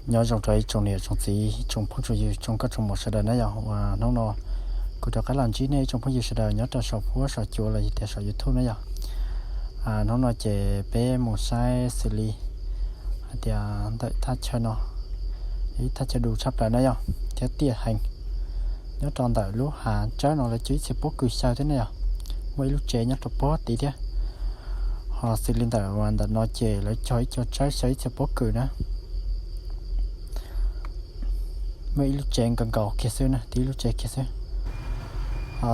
Nyob zoo rau ib tsoom niam tsoom txiv, ib tsoom phooj tsoom ywg, tsoom nkauj tsoom muam sawv daws na yog. Uas hnub no kuv rov qab los ntsib nej ib tsoom phooj ywg sawv daws nyob rau saum huab saum cua los yog tias saum YouTube na yog. Hnub no ces peb mus saib xws li hais tias ntawm thaj chaw no, ib thaj chaw du tshaj plaws na yog, thiab tiaj heev. Nyob rau ntawm lub hav tsawb no lawv cog ib txhia pob kws xyaw thiab na yog. Muaj ib lub tsev nyob rau pob tid thiab. Ho xws li ntawm ntawm no ces lawv cog ib co tsawb xyaw ib txhia pob kws na. Muaj ib lub tsev nkaus nkaus kiag xwb na, tib lub tsev kiag xwb.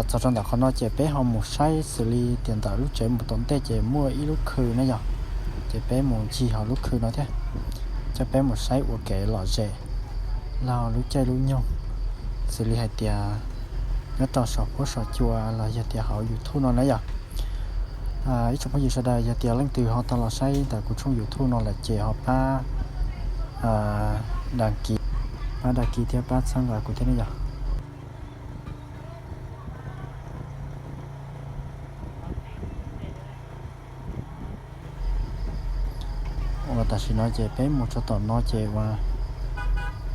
Txog rau ntawm qhov no ces peb ho mus saib xws li tias ntawm lub tsev mus tom ntej ces muaj ib lub khw na yog. Ces peb mus ncig hauv lub khw no thiab, coj peb mus saib ua kev lom zem laug lub caij lub nyoog, xws li hais tias nyob rau saum huab saum cua los yog tias hauv YouTube no na yog. Ib tsoom phooj ywg sawv daws yog tias leej twg ho tau los saib ntawm kuv tshooj YouTube no lawm ces ho pab dag kis, pab dag kis thiab pab txhawb nqa kuv thiab ne yog. Uas tam sim no ces peb mus txog tom no ces uas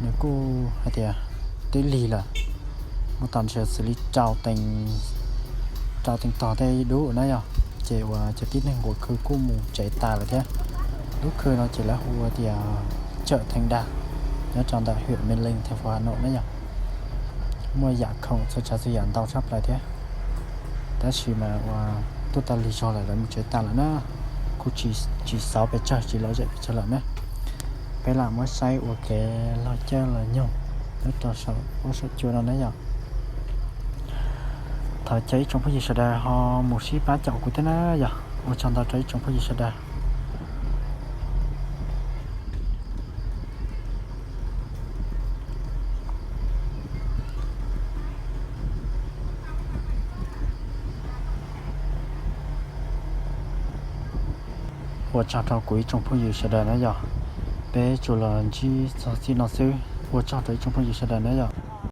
nws kuj hais tias twb lig lawm, mus tau ntshe xws li rau teev tog tej dub na yog. Ces uas cov tib neeg nquas khw kuj mus tsev tas lawm thiab. Lub khw no ces lawv hu tias Chợ Thanh Đà, nyob rau ntawm huyện Mê Linh, thành phố Hà Nội na yog. Muaj yam khoom txhua tsav txhua yam ntau tshaj plaws thiab. Tab sis mas uas tuaj tau lig zog lawm lawv mus tsev tas lawm na, kuj tsis xauv pes tsawg tsis lom zem pes tsawg lawm na. Peb lam muab saib ua kev laug caij laug nyoog nyob rau saum huab saum cua no na yog. Thov caw ib tsoom phooj ywg sawv daws ho mus sib pab caum kuv thiab na yog. Ua tsaug ntau rau ib tsoom phooj ywg sawv daws. Ua tsaug rau kuv ib tsoom phooj ywg sawv daws na yog. Peb tsuas los ntsib txog txij no xwb, ua tsaug rau ib tsoom phooj ywg sawv daws na yog.